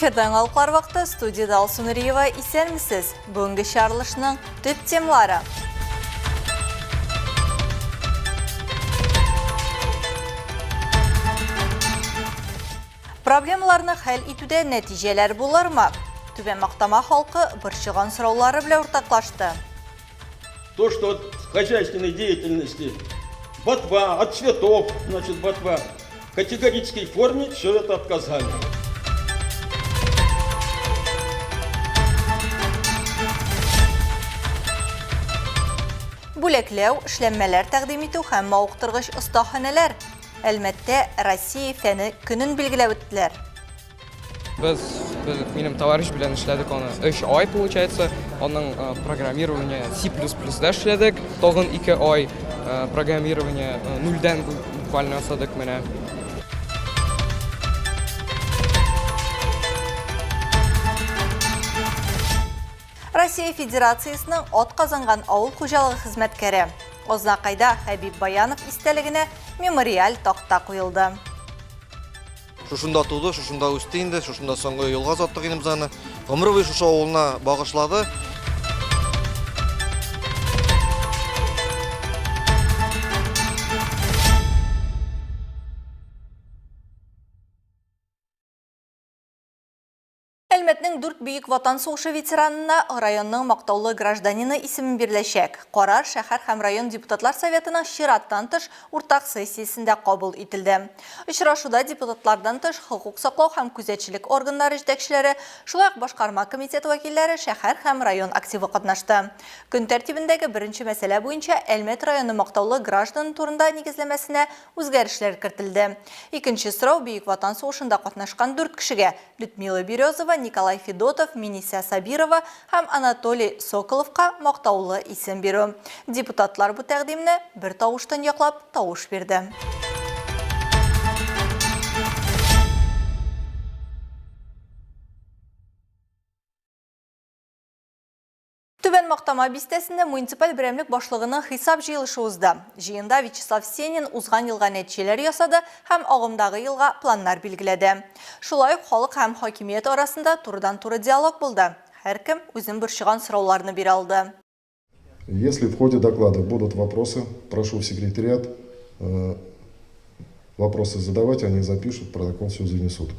Эфирда яңалыклар вакыты, студиядә Алсу Нуриева. Исәнмесез! Бүгенге чыгарылышның төп темалары. Проблемаларны хәл итүдә нәтиҗәләр булырмы? Түбән Мактама халкы борчыган сораулары белән уртаклашты. То, что от хозяйственной деятельности ботва, от цветов, значит, ботва, в категорической форме все это отказали. Бүләкләү, эшләнмәләр тәкъдим итү һәм мавыктыргыч остаханәләр. Әлмәттә Россия фәне көнен билгеләп үттеләр. Без, без минем товарищ белән эшләдек аны 3 ай получается. Аның э, программирование C++ да эшләдек. Тагын 2 ай э, программирование э, нульдән буквально ясадык менә. Россия Федерациясенең атказанган авыл хуҗалыгы хезмәткәре Азнакайда Хәбиб Баянов истәлегенә мемориаль такта куелды. Шушында туды, шушында үсте инде, шушында соңгы юлга озаттык инде без аны. Гомер буе шушы авылына багышлады. Әлмәтнең дүрт Бөек Ватан сугышы ветеранына районның мактаулы гражданины исеме биреләчәк. Карар шәһәр һәм район депутатлар советының чираттан тыш уртак сессиясендә кабул ителде. Очрашуда депутатлардан тыш хокук саклау һәм күзәтчелек органнары җитәкчеләре, шулай ук башкарма комитет вәкилләре, шәһәр һәм район активы катнашты. Көн тәртибендәге беренче мәсьәлә буенча Әлмәт районы мактаулы гражданы турында нигезләмәсенә үзгәрешләр кертелде. Икенче сорау Бөек Ватан сугышында катнашкан дүрт кешегә, Людмила Березова, Николай Федотов, Минисә Сабирова һәм Анатолий Соколовка мактаулы исем бирү. Депутатлар бу тәкъдимне бер тавыштан яклап тавыш бирде. Түбән Мактама бистәсендә муниципаль берәмлек башлыгының хисап җыелышы узды. Җыенда Вячеслав Сенин узган елга нәтиҗәләр ясады һәм агымдагы елга планнар билгеләде. Шулай ук халык һәм хакимият арасында турыдан-туры диалог булды. Һәркем үзен борчыган сорауларны бирә алды. Если в ходе доклада будут вопросы, прошу в секретариат э, вопросы задавать, они запишут, протокол все занесут.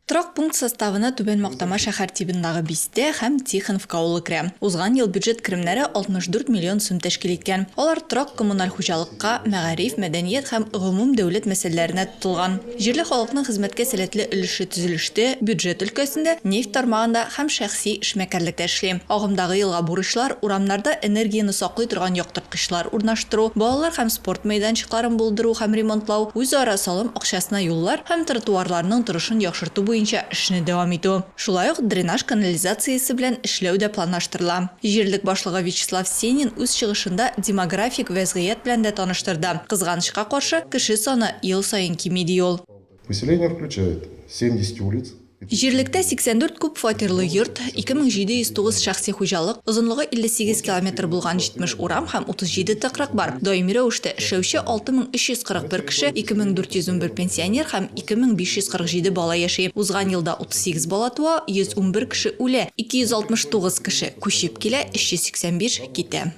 Торак пункт составына Түбән Мактама шәһәр тибындагы бистә һәм Тихоновка авылы керә. Узган ел бюджет керемнәре 64 миллион сум тәшкил иткән. Алар торак-коммуналь хуҗалыкка, мәгариф, мәдәният һәм гомум дәүләт мәсьәләләренә тотылган. Җирле халыкның хезмәткә сәләтле өлеше төзелештә, бюджет өлкәсендә, нефть тармагында һәм шәхси эшмәкәрлектә эшли. Агымдагы елга бурычлар, урамнарда энергияне саклый торган яктырткычлар урнаштыру, балалар һәм спорт мәйданчыкларын булдыру һәм ремонтлау, үзара салым акчасына юллар һәм тротуарларның торышын яхшырту буенча эшне дәвам итү. Шулай ук дренаж канализациясе белән эшләү дә планлаштырыла. Җирлек башлыгы Вячеслав Сенин үз чыгышында демографик вәзгыять белән дә таныштырды. Кызганычка каршы, кеше саны ел саен кими, ди ул. Поселение включает 70 улиц. Җирлектә 84 күп фатирлы йорт, 2709 шәхси хуҗалык, озынлыгы 58 километр булган 70 урам һәм 37 тыкрык бар. Даими рәвештә эшләүче 6341 кеше, 2411 пенсионер һәм 2547 бала яши. Узган елда 38 бала туа, 111 кеше үлә, 269 кеше күчеп килә, 385 китә.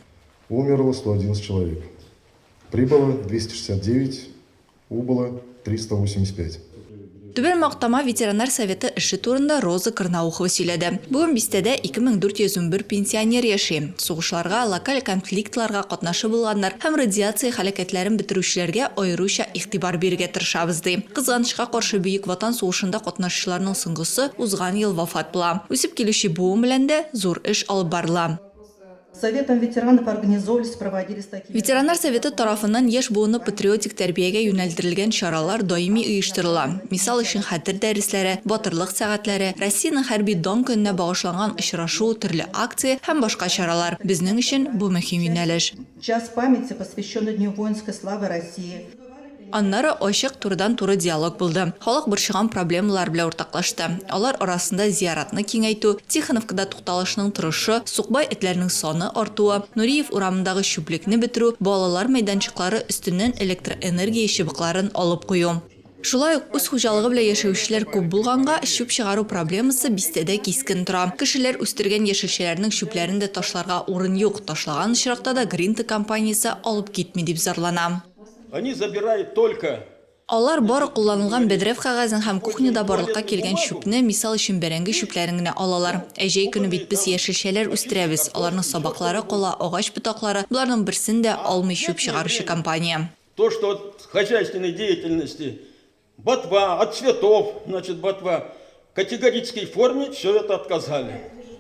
Умерло 111 человек. Прибыло 269 Убыло 385. Түбән Мактама ветераннар советы эше турында Роза Корноухова сөйләде. Бүген бистәдә 2411 пенсионер яши. Сугышларга, локаль конфликтларга катнашы булганнар һәм радиация һәлакәтләрен бетерүчеләргә аеруча игътибар бирергә тырышабыз, ди. Кызганычка каршы, Бөек Ватан сугышында катнашучыларның соңгысы узган ел вафат була. Үсеп килүче буын белән дә зур эш алып барыла. Советом ветеранов организовывались, проводились такие. Ветераннар советы тарафыннан яшь буынны патриотик тәрбиягә юнәлдерелгән чаралар даими оештырыла. Мисал өчен, хәтер дәресләре, батырлык сәгатьләре, Россиянең хәрби дан көненә багышланган очрашу, төрле акция һәм башка чаралар. Безнең өчен бу мөһим юнәлеш. Час памяти, посвященный Дню воинской славы России. Аннары ачык, турыдан-туры диалог булды. Халык борчыган проблемалар белән уртаклашты. Алар арасында зиаратны киңәйтү, Тихоновкада тукталышның торышы, сукбай этләрнең саны артуы, Нуриев урамындагы чүплекне бетерү, балалар мәйданчыклары өстеннән электроэнергия чыбыкларын алып кую. Шулай ук үз хуҗалыгы белән яшәүчеләр күп булганга, чүп чыгару проблемасы бистәдә кискен тора. Кешеләр үстергән яшелчәләрнең чүпләрен дә ташларга урын юк, ташлаган очракта да Гринта компаниясе алып китми дип зарлана. Они забирают только. Алар бары кулланылган бәдрәф кәгазен һәм кухняда барлыкка килгән чүпне, мисал өчен бәрәңге чүпләрен генә алалар. Ә җәй көне бит без яшелчәләр үстерәбез, аларның сабаклары кала, агач ботаклары, боларның берсен дә алмый чүп чыгаручы компания. То, что от хозяйственной деятельности ботва, от цветов, значит, ботва, в категорической форме все это отказали.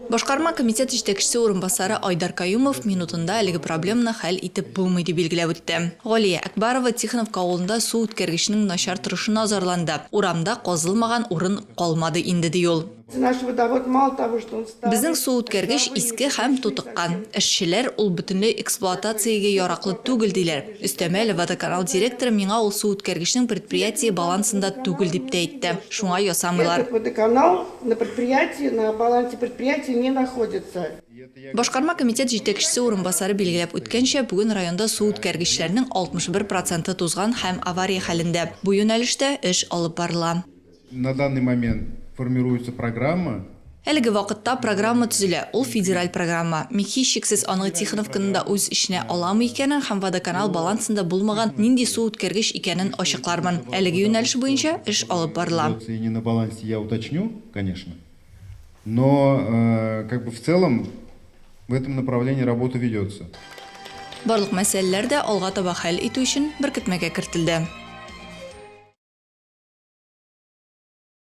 Башкарма комитет җитәкчесе урынбасары Айдар Каюмов минутында әлеге проблеманы хәл итеп булмый дип билгеләп үтте. Галия Әкбарова Тихоновка авылында су үткәргечнең начар торышына зарланды. Урамда казылмаган урын калмады инде, ди ул. Наш водовод мало того, что он старый. Безнең суүткәргеч иске һәм тутыккан. Эшчеләр, ул бөтенләй эксплуатациягә яраклы түгел, диләр. Өстәмә әле Водоканал директоры миңа ул суүткәргечнең предприятие балансында түгел дип тә әйтте. Шуңа ясамыйлар. Этот водоканал на предприятии, на балансе предприятия не находится. Башкарма комитет җитәкчесе урынбасары билгеләп үткәнчә, бүген районда суүткәргечләрнең 61 проценты тузган һәм авария хәлендә. Бу юнәлештә эш алып барыла. На данный момент формируется программа. Әлеге вакытта программа төзелә, ул федераль программа. Мин һичшиксез аның Тихоновканы да үз эченә аламы икәнен һәм Водоканал балансында булмаган нинди су үткәргеч икәнен ачыклармын. Әлеге юнәлеш буенча эш алып барыла. Не на балансе, я уточню, конечно. Но как бы в целом в этом направлении работа ведется. Барлык мәсьәләләр дә алга таба хәл итү өчен беркетмәгә кертелде.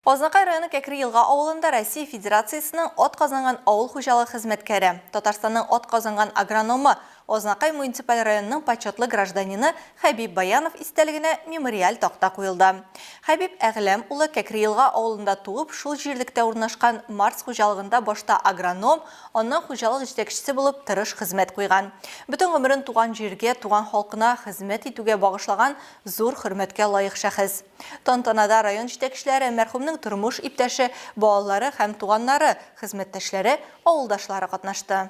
Азнакай районы Кәкре Елга авылында Россия Федерациясенең атказанган авыл хуҗалыгы хезмәткәре, Татарстанның атказанган агрономы, Азнакай муниципаль районының почетлы гражданины Хәбиб Баянов истәлегенә мемориаль такта куелды. Хәбиб Әгъләм улы Кәкре Елга авылында туып, шул җирлектә урнашкан Марс хуҗалыгында башта агроном, аннан хуҗалык җитәкчесе булып тырыш хезмәт куйган. Бөтен гомерен туган җиргә, туган халкына хезмәт итүгә багышлаган зур хөрмәткә лаек шәхес. Тантанада район җитәкчеләре, мәрхүмнең тормыш иптәше, балалары һәм туганнары, хезмәттәшләре, авылдашлары катнашты.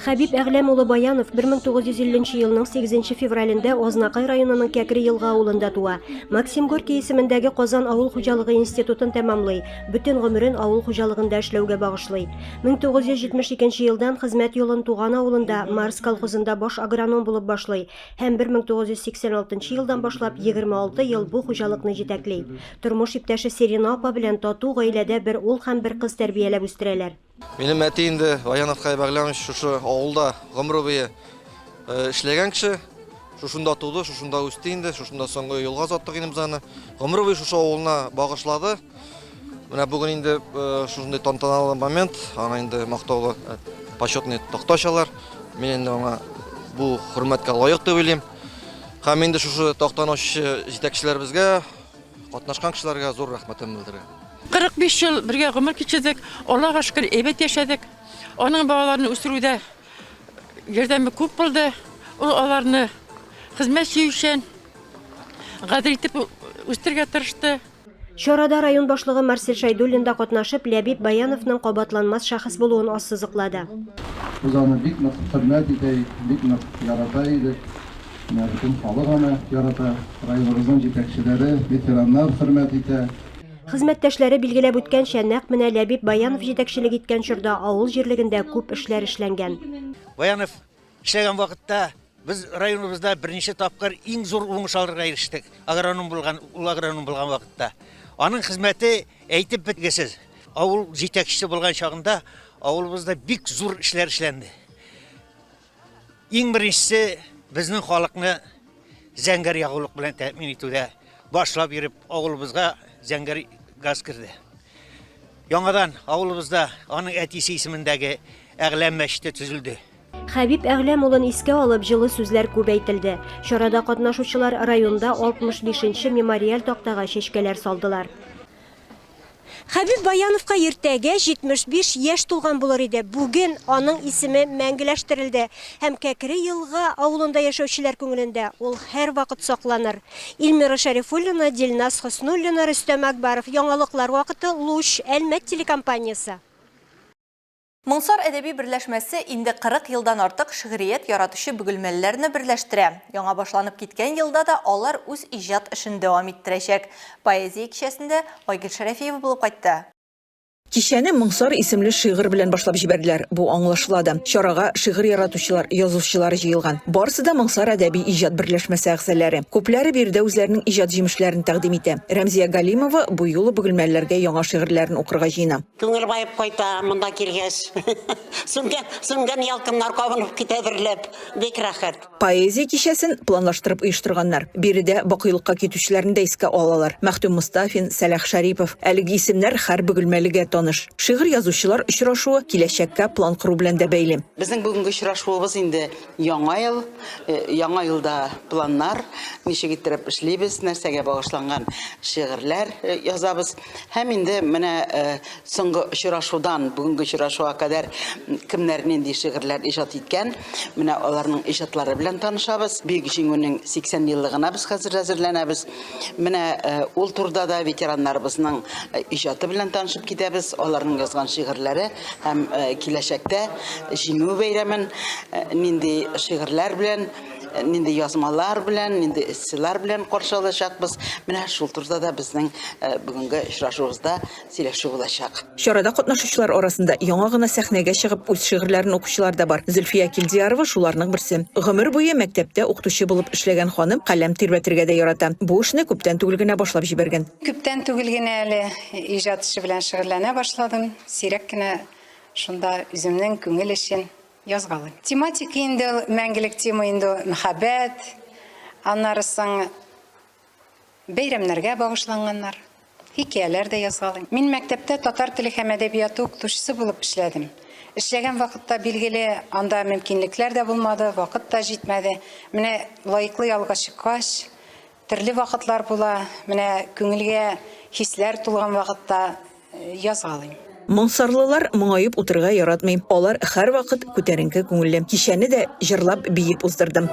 Хәбиб Әгъләм улы Баянов 1950 нче елның 8 нче февралендә Азнакай районының Кәкре Елга авылында туа. Максим Горький исемендәге Казан авыл хуҗалыгы институтын тәмамлый, бөтен гомерен авыл хуҗалыгында эшләүгә багышлый. 1972 нче елдан хезмәт юлын туган авылында, Марс колхозында баш агроном булып башлый Һәм 1986 нчы елдан башлап 26 ел бу хуҗалыкны җитәкли. Тормыш иптәше Сирина апа белән тату гаиләдә бер ул һәм бер кыз тәрбияләп үстерәләр. Минем әти инде Баянов Хәй Бәгъләмович шушы авылда гомере буе эшләгән кеше. Шушында туды, шушында үсте инде, шушында соңгы юлга озаттык инде без аны. Гомере буе шушы авылына багышлады. Менә бүген инде шушындый тантаналы момент, аңа инде мактаулы почетный такта ачалар. Мин инде аңа бу хөрмәткә лаек дип уйлыйм. Һәм инде шушы тактаны ачучы җитәкчеләребезгә, катнашкан кешеләргә зур рәхмәтемне белдерәм. 45 ел бергә гомер кичердек, Аллага шөкер, әйбәт яшәдек. Аның балаларны үстерүдә ярдәме күп булды. Ул аларны хезмәт сөючән, гадел итеп үстерергә тырышты. Чарада район башлыгы Марсель Шәйдуллин да катнашып, Ләбиб Баяновның кабатланмас шәхес булуын ассызыклады. Без аны бик нык хөрмәт итә идек, бик нык ярата идек. Менә бөтен халык аны ярата, районыбызның җитәкчеләре, ветераннар хөрмәт итә. Хезмәттәшләре билгеләп үткәнчә, нәкъ менә Ләбиб Баянов җитәкчелек иткән чорда авыл җирлегендә күп эшләр эшләнгән. Баянов Эшләгән вакытта без районыбызда берничә тапкыр иң зур уңыш алырга ирештек. Агроном булган, ул агроном булган вакытта. Аның хезмәте әйтеп бетергесез. Авыл җитәкчесе булган чагында авылыбызда бик зур эшләр эшләнде. Иң беренчесе безнең халыкны зәңгәр ягулык белән тәэмин итүдә башлап йөреп авылыбызга зәңгәр газ керде. Яңадан авылыбызда аның әтисе исемендәге Әгъләм мәчете төзелде. Хәбиб Әгъләм улын искә алып, җылы сүзләр күп әйтелде. Чарада катнашучылар районда 65 нче мемориаль тактага чәчкәләр салдылар. Хәбиб Баяновка иртәгә 75 яшь тулган булыр иде. Бүген аның исеме мәңгеләштерелде һәм Кәкре Елга авылында яшәүчеләр күңелендә ул һәрвакыт сакланыр. Эльмира Шәрифуллина, Дилназ Хөснуллина, Рөстәм Әкбаров. Яңалыклар вакыты, Луч, Әлмәт телекомпаниясе. Моңсар әдәби берләшмәсе инде 40 елдан артык шигърият яратучы бөгелмәлеләрне берләштерә. Яңа башланып киткән елда да алар үз иҗат эшен дәвам иттерәчәк. Поэзия кичәсендә Айгөл Шәрәфиева булып кайтты. Кичәне Моңсар исемле шигырь белән башлап җибәрделәр. Бу аңлашыла да. Чарага шигырь яратучылар, язучылар җыелган. Барысы да Моңсар әдәби иҗат берләшмәсе әгъзаләре. Күпләре биредә үзләренең иҗат җимешләрен тәкъдим итә. Рәмзия Галимова бу юлы бөгелмәлеләргә яңа шигырьләрен укырга җыена. Күңел баеп кайта монда килгәч. Сүнгән, сүнгән ялкыннар кабынып китә дөрләп. Бик рәхәт. Поэзия кичәсен планлаштырып оештырганнар. Биредә бакыйлыкка китүчеләрне дә искә алалар. Мәхтүм Мостафин, Сәлах Шәрипов. Әлеге исемнәр һәр бөгелмәлегә таныш. Шигырь язучылар очрашуы киләчәккә план кору белән дә бәйле. Безнең бүгенге очрашуыбыз инде Яңа ел, яңа елда планнар, ничек иттереп эшлибез, нәрсәгә багышланган шигырьләр язабыз. Һәм инде менә соңгы очрашудан бүгенге очрашуга кадәр кемнәр нинди шигырьләр иҗат иткән, менә аларның иҗатлары белән танышабыз. Бөек Җиңүнең 80 еллыгына без хәзер әзерләнәбез. Менә ул турыда да ветераннарыбызның иҗаты белән танышып китәбез, аларның язган шигырьләре һәм киләчәктә Җиңү бәйрәмен нинди шигырьләр белән, нинди язмалар белән, нинди эсселар белән каршы алачакбыз. Менә шул турыда да безнең бүгенге очрашуыбызда сөйләшү булачак. Чарада катнашучылар арасында яңа гына сәхнәгә чыгып үз шигырьләрен укучылар да бар. Зөлфия Килдиярова шуларның берсе. Гомер буе мәктәптә укытучы булып эшләгән ханым каләм тирбәтергә дә ярата. Бу эшне күптән түгел генә башлап җибәргән. Күптән түгел генә әле иҗат эше белән шөгыльләнә башладым. Сирәк кенә шунда үземнең күңел өчен язгалыйм. Тематика инде ул, мәңгелек тема инде ул, мәхәббәт, аннары соң Бәйрәмнәргә багышланганнар, хикәяләр дә язгалыйм. Мин мәктәптә татар теле һәм әдәбияты укытучысы булып эшләдем. Эшләгән вакытта, билгеле, анда мөмкинлекләр дә булмады, вакыт та җитмәде. Менә лаеклы ялга чыккач, төрле вакытлар була, менә күңелгә хисләр тулган вакытта язгалыйм. Моңсарлылар моңаеп утырырга яратмый. Алар һәрвакыт күтәренке күңелле. Кичәне дә җырлап, биеп уздырдым.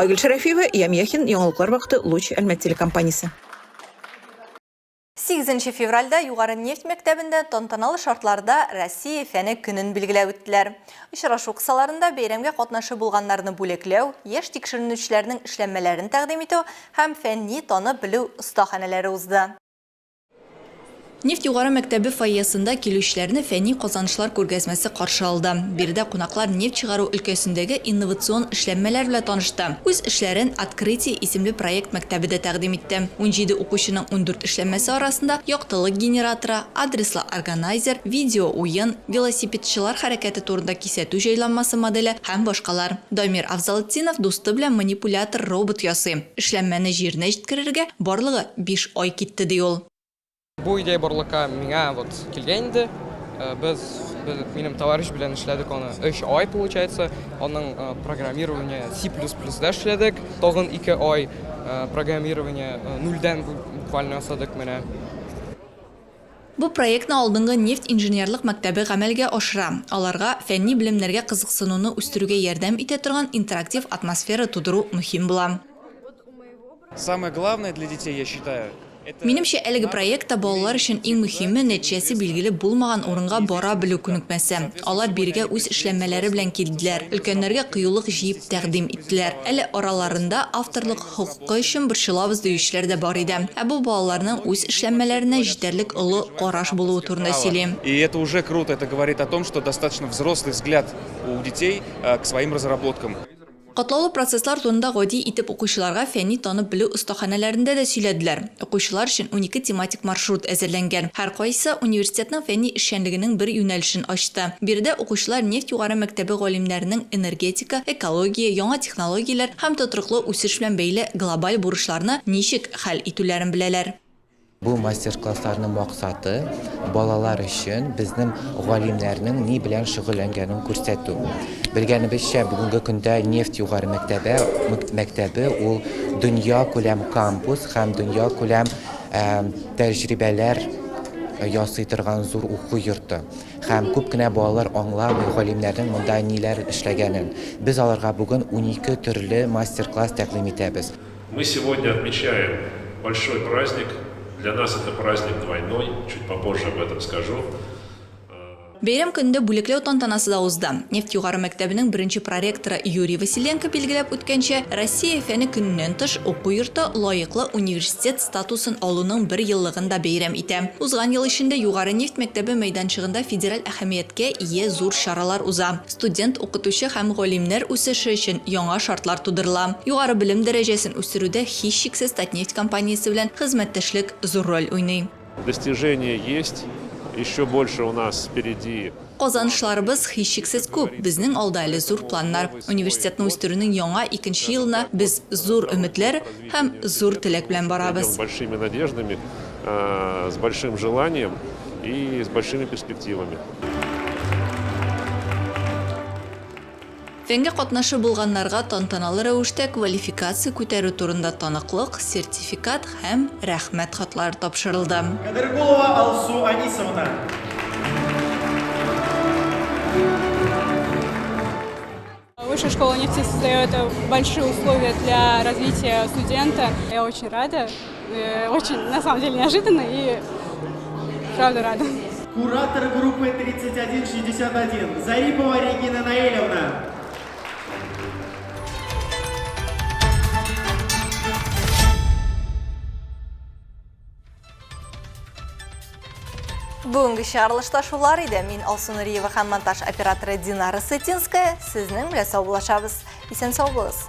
Айгөл Шәрәфиева, Ям Яхин, Яңалыклар вакыты, Луч, Әлмәт телекомпаниясе. 8 февральдә Югары нефть мәктәбендә тантаналы шартларда Россия фәне көнен билгеләп үттеләр. Очрашу кысаларында бәйрәмгә катнашы булганнарны бүләкләү, яшь тикшеренүчеләрнең эшләнмәләрен тәкъдим итү һәм фәнни танып белү остаханәләре узды. Нефть югары мәктәбе фойесында килүчеләрне фәнни казанышлар күргәзмәсе каршы алды. Биредә кунаклар нефть чыгару өлкәсендәге инновацион эшләнмәләр белән танышты. Үз эшләрен Открытие исемле проект мәктәбе дә тәкъдим итте. 17 укучының 14 эшләнмәсе арасында яктылык генераторы, адреслы органайзер, видео-уен, велосипедчылар хәрәкәте турында кисәтү җайланмасы моделе һәм башкалар. Дамир Афзалетдинов дусты белән манипулятор-робот ясый. Эшләнмәне җиренә җиткерергә барлыгы биш ай китте, ди ул. Бу идея барлыкка миңа вот килгән инде. Э, без, без минем товарищ белән эшләдек аны 3 ай получается. Аның э, программирование C++ да эшләдек. Тагын 2 ай э, программирование нульдән буквально ясадык менә. Бу проектны алдынгы нефть инженерлык мәктәбе гамәлгә ашыра. Аларга фәнни белемнәргә кызыксынуны үстерүгә ярдәм итә торган интерактив атмосфера тудыру мөһим була. Самое главное для детей, я считаю, Минемчә, әлеге проектта балалар өчен иң мөһиме, нәтиҗәсе билгеле булмаган урынга бара белү күнекмәсе. Алар бирегә үз эшләнмәләре белән килделәр, өлкәннәргә кыюлык җыеп тәкъдим иттеләр. Әле араларында авторлык хокукы өчен борчылабыз диючеләр дә бар иде. Ә бу балаларның үз эшләнмәләренә җитәрлек олы караш булуы турында сөйли. И это уже круто, это говорит о том, что достаточно взрослый взгляд у детей к своим разработкам. Катлаулы процесслар турында гади итеп укучыларга фәнни танып белү остаханәләрендә дә сөйләделәр. Укучылар өчен 12 тематик маршрут әзерләнгән. Һәркайсы университетның фәнни эшчәнлегенең бер юнәлешен ачты. Биредә укучылар нефть югары мәктәбе галимнәренең энергетика, экология, яңа технологияләр һәм тотрыклы үсеш белән бәйле глобаль бурычларны ничек хәл итүләрен беләләр. Бу мастер-классларның максаты, балалар өчен безнең галимнәрнең ни белән шөгыльләнгәнен күрсәтү. Белгәнебезчә, бүгенге көндә нефть югары мәктәбе, мәктәбе ул дөньякүләм кампус һәм дөньякүләм тәҗрибәләр ясый торган зур уку йорты. Һәм күп кенә балалар аңламый галимнәрнең монда ниләр эшләгәнен. Без аларга бүген 12 төрле мастер-класс тәкъдим итәбез. Мы сегодня отмечаем большой праздник. Для нас это праздник двойной, чуть попозже об этом скажу. Бәйрәм көнендә бүләкләү тантанасы да узды. Нефть югары мәктәбенең беренче проректоры Юрий Василенко билгеләп үткәнчә, Россия фәне көненнән тыш, уку йорты лаеклы университет статусын алуның бер еллыгын да бәйрәм итә. Узган ел эчендә Югары нефть мәктәбе мәйданчыгында федераль әһәмияткә ия зур чаралар уза. Студент, укытучы һәм галимнәр үсеше өчен яңа шартлар тудырыла. Югары белем дәрәҗәсен үстерүдә һичшиксез Татнефть компаниясе белән хезмәттәшлек зур роль уйный. Достижения есть, еще больше у нас впереди. Казанышларыбыз һичшиксез күп, безнең алда әле зур планнар. Университетны үстерүнең яңа икенче елына без зур өметләр һәм зур теләк белән барабыз. Идем с большими надеждами, с большим желанием и с большими перспективами. Фәнгә катнашы булганнарга тантаналы рәвештә квалификация күтәрү турында таныклык, сертификат һәм рәхмәт хатлары тапшырылды. Кадыргулова Алсу Анисовна. Высшая школа нефти создает большие условия для развития студента. Я очень рада, очень, на самом деле, неожиданно и правда рада. Куратор группы 3161 Зарипова Регина Наилевна. Бүгенге чыгарылышта шулар иде. Мин Алсу Нуриева һәм монтаж операторы Динара Сытинская сезнең белән саубуллашабыз. Исән сау булыгыз.